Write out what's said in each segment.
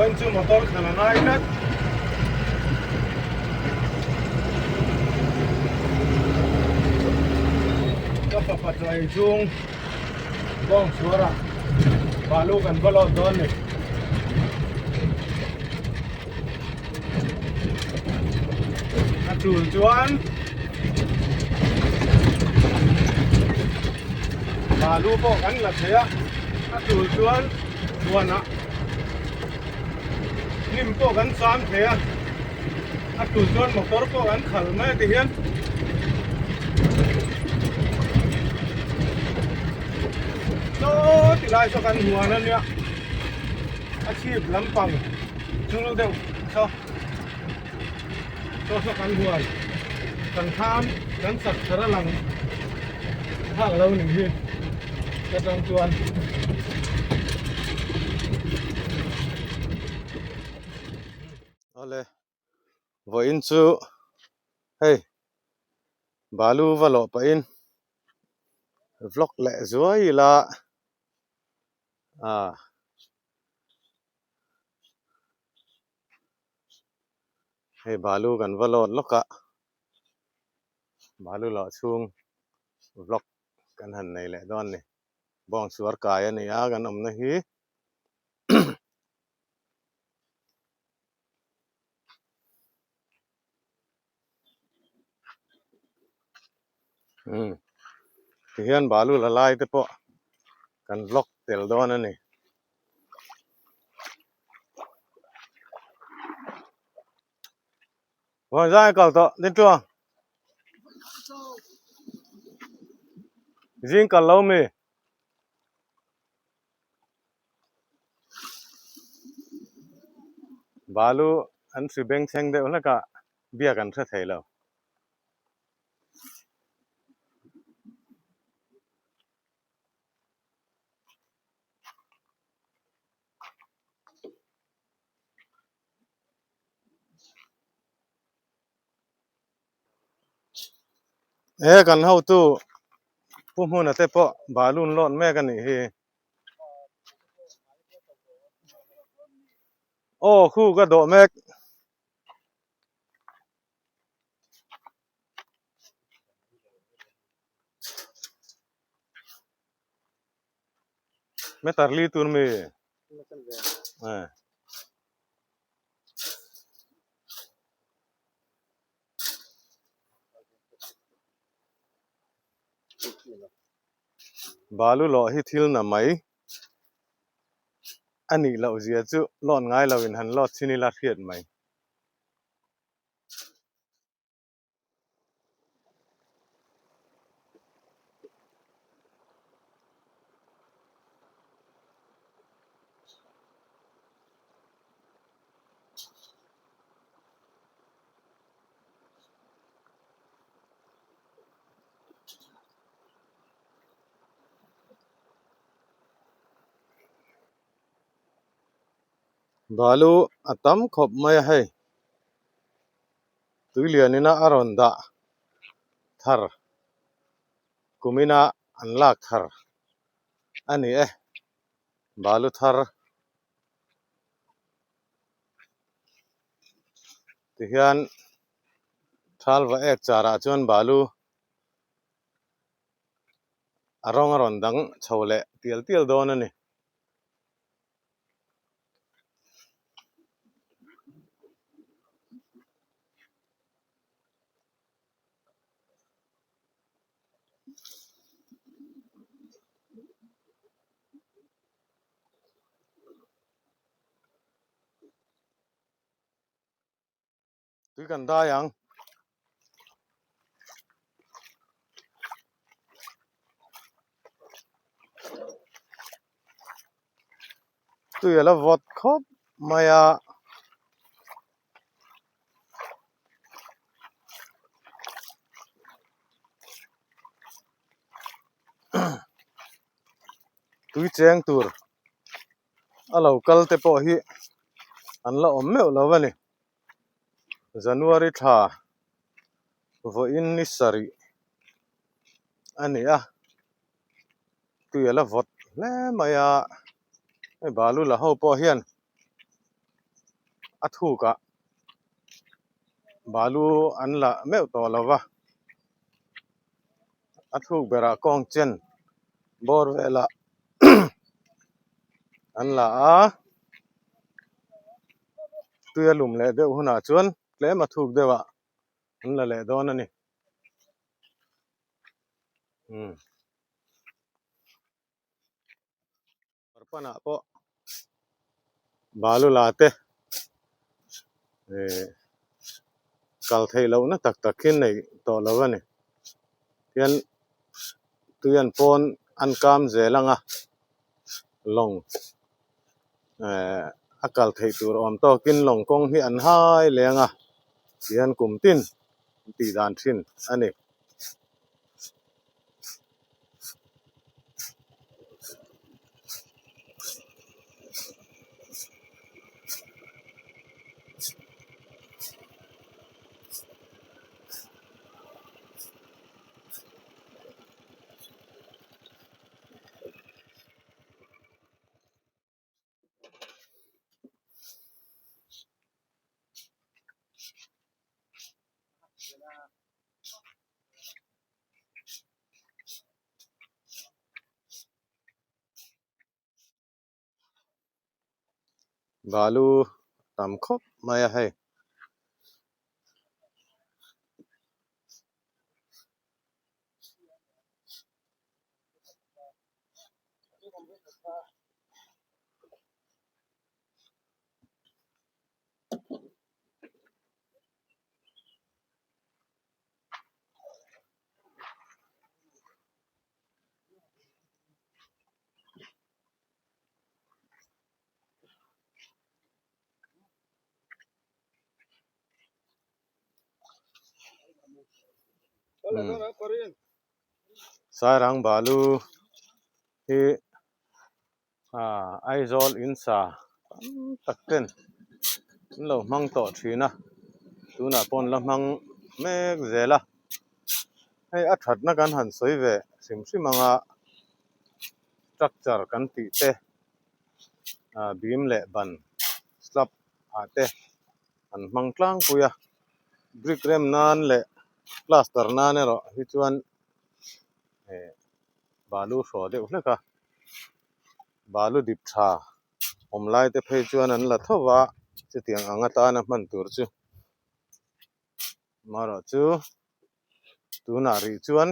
Vawiin chu motor khalh a ngai tlat. Ka fapa chaw ei chhung bawng chhuarah balu kan va lawt dawn ni. A tul chuan balu pawh kan la thei a, a tul chuan huanah hnim pawh kan cham thei a, a tul chuan motor pawh kan khalh mai a tihian. Saw ti lai saw kan huan a nia. A chhip lampang chul deuh saw saw saw kan huan kan kham kan sak thar a lang phak lo nih hi ka tang chuan. Awle vawiin chu hei balu va lawh pahin vlog leh zuai ila. Ah. Hei balu kan va lawt lawk a, balu lawh chhung vlog kan han nei leh dawn a ni. Bawng suar kai a ni a kan awmna hi. Umm tihian balu la lai te pawh kan vlog tel dawn a ni. Vâng ra kal tawh din chuang. Zing kal lo mi. Balu an hri beng thleng deuh hlek a biak an hre thei lo. He kan hotu Pu Hmuna te pawh balun lawt mek a nih hi. Aw khu ka dawh mek. Meter li tur mi. Eh. Balu lawh hi thil na mai a nih loh zia chu lawt ngai lo in han lawt chin ila hriat mai. Balu a tam khawp mai a hei tuilian ina a rawn dah thar kum ina an lak thar a ni e balu thar tihian thal va ek char ah chuan balu a rawng a rawn dang chho leh tial tial dawn a ni. Tui kan dai ang. Tui a la vawt khawp mai a. Tui cheng tur a lo kal te pawh hi an la awm meuh lo a ni. January thla vawiin ni sarih a ni a, tui a la vawt hle mai a, hei balu la ho pawh hian. A thukah balu an la meuh tawh lo va, a thuk berah kawng chen bawr velah an la a, tui a lum leh deuh hunah chuan tlem a thuk deuhah an la leh dawn a ni. Umm. Parpanah pawh balu la te eh kal theih lohna tak tak hi nei tawh lo a ni. Tihian tui an pawn an kam zel ang a, lawng eh a kal theih tur awm tawkin lawng kawng hi an hai leng a, tihian kum tin an tih dan thin a ni. Balu tam khawp mai a hei. Sairang balu hi Aizawl in sa tam tak ten an lo hmang tawh thin a, tunah pawh an la hmang mek zel a, hei a thatna kan han sawi ve hrim hrim ang a, structure kan tih te beam leh ban slab ah te an hmang tlangpui a, brick rem nan leh plaster nan erawh hi chuan balu hraw deuh hlek a balu dip tha awm lai te phei chuan an la tho va chutiang ang atana hman tur chu amaherawh chu tunah rih chuan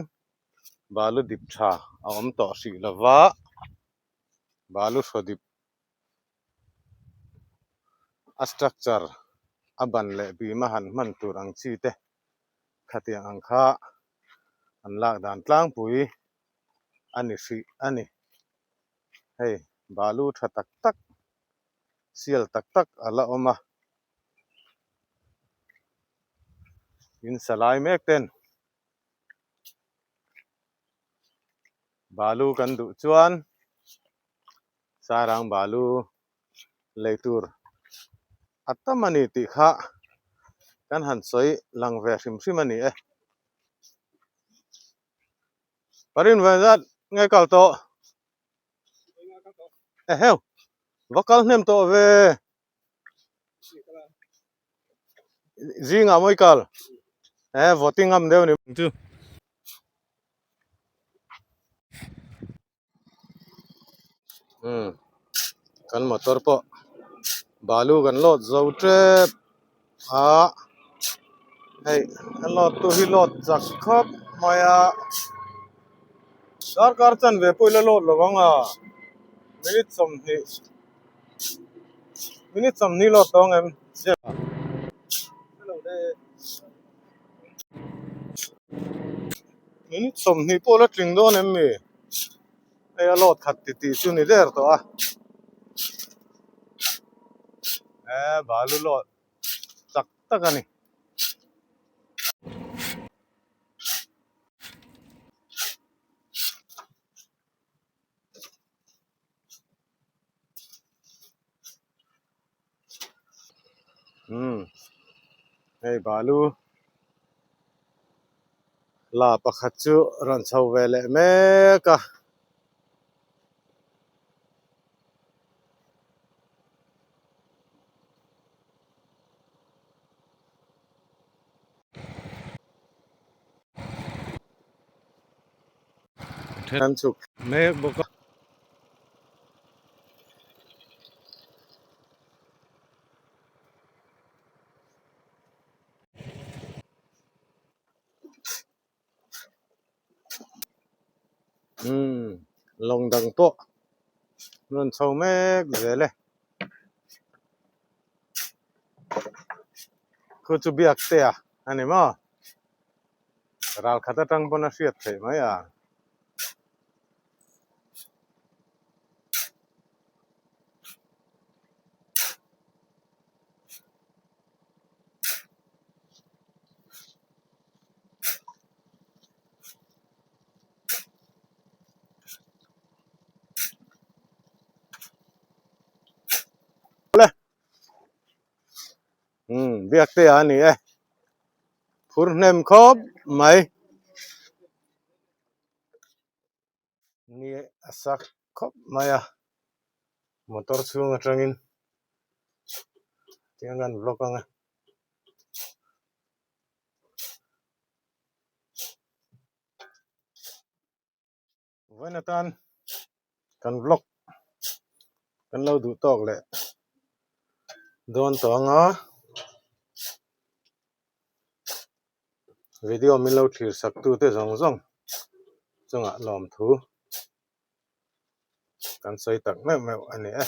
balu dip tha a awm tawh hrih lova balu hraw dip a structure a ban leh bim a han hman tur ang chi te khatiang ang kha an lak dan tlangpui a ni hrih a ni. Hei balu tha tak tak sial tak tak a la awm a, in sa lai mek ten balu kan duh chuan Sairang balu lei tur a tam a ni tih kha kan han sawi lang ve hrim hrim a ni e. Parin ve zat nge kal tawh? Eheu, va kal hnem tawh ve. Zingah mawi kal. Eh, voting ngam deuh ni chu. Umm kan motor pawh balu kan load zo tep a hei a load tu hi load chak khawp mai a darkar chanve pawh ila load lo ang a minute sawmhnih minute sawmhnih load tawh ang em Minute 20 pawh la tling dawn em mi? Hei a load khat ti tih chu ni der tawh a. E balu load chak tak a ni. Umm hei balu la pakhat chu rawn chho ve leh mek a. An chhuk mek bawk a. Umm lawng dang pawh rawn chho mek zel e. Khu chu biak te a a ni maw? Ral khat atang pawn a hriat theih mai a. Umm biak te a ni e phur hnem khawp mai ni a sak khawp mai a motor chhung atangin tiang an vlog ang a. Vawiin atan kan vlog kan lo duh tawk leh dawn tawh ang a video min lo thlir sak tu te zawng zawng chungah lawmthu kan sawi tak meuh meuh a ni e.